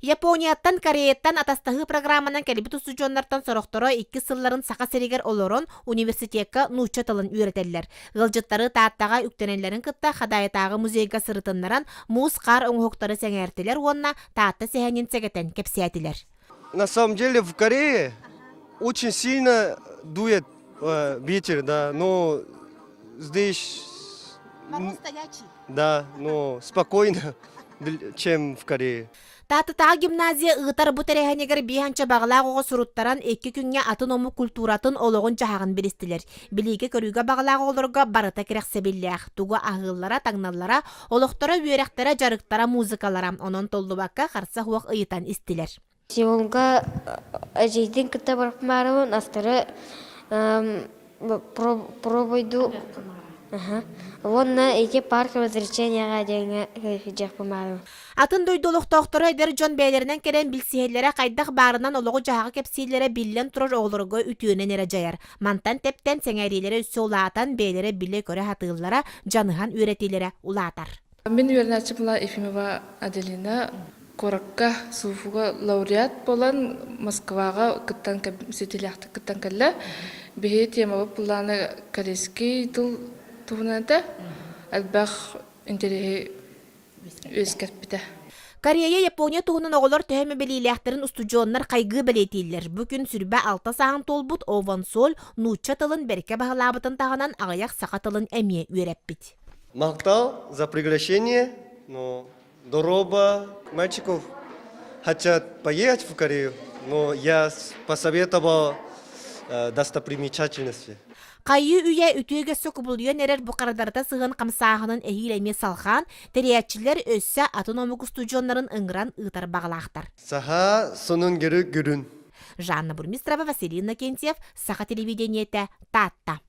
Японияттан, Кореяттан атастаһыы программанан кэлбит устудьуоннартан сорохторо иккис сылларын Саха сиригэр олорон университекка нуучча тылын үөрэтэллэр. Ыалдьыттары Тааттаҕа үктэнэллэрин кытта Хадаайытааҕы музейга сырытыннаран муус-хаар оҥоһуктары сэҥээртилэр уонна Таатта сэһэнин сэгэтэн кэпсээтилэр. На самом деле в Корее очень сильно дует ветер, да, но здесь... Мороз стоячий. Да, но спокойно, чем в Корее. Тааттатааҕы гимназия ыытар бу тэрээһинигэр биэһэнчэ баҕалаах оҕо суруттаран икки күҥҥэ атын омук культуратын олоҕун-дьаһаҕын билистилэр. Билиигэ-көрүүгэ баҕалаах оҕолорго барыта кэрэхсэбиллээх. Тугу аһыыллара, таҥналлара, олохторо, үөрэхтэрэ, дьарыктара, музыкалара. Онон толлубакка харса суох ыйытан истилэр. Сеулга эдьиийдин кытта барыпмаарыбын астары пробуйду уонна ити парк развлеченияҕа диэҥҥэ сылдьыахпын Атын дойду олохтоохторо эдэр дьон бэйэлэринэн кэлэн билсиһэллэрэ хайдах баарынан олоҕу-дьаһаҕы кэпсииллэрэ биллэн турар оҕолорго үтүөнэн эрэ дьайар. Мантан тэптэн сэҥээриилэрэ өссө улаатан, бэйэлэрэ билэ-көрө сатыыллара, дьаныһан үөрэтиилэрэ улаатар. Мин үөрэнээччи Ефимова Аделина куоракка СУФУга лауреат буолан Москваҕа кыттан ситиһиилээхтик кыттан кэллэ. Биһиги темабыт былаана корейский тыл туһунан этэ. Элбэх интэриэһи үөскэппитэ. Корея, Япония туһунан оҕолор төһө эмэ билиилээхтэрин устудьуоннар хайгыы бэлиэтииллэр. Бу күн сүрбэ алта сааһын туолбут Ован Соль нуучча тылын бэркэ баһылаабытын таһынан аҕыйах саха тылын эмиэ үөрэппит. Махтал за приглашение, но дороба мальчиков хотят поехать в Корею, но я посоветовал достопримечательности. Хайыы үйэ үтүө өссө кубулуйан эрэр бу харадарыта сыһыан хамсааһынын эһиил эмиэ салҕаан, тэрийээччилэр өссө атын омук устудьуоннарын ыҥыран ыытар баҕалаахтар. Саха сонун гөрү гүрүн. Жанна Бурмистрова, Василий Иннокентьев, Саха телевидениетэ, Таатта.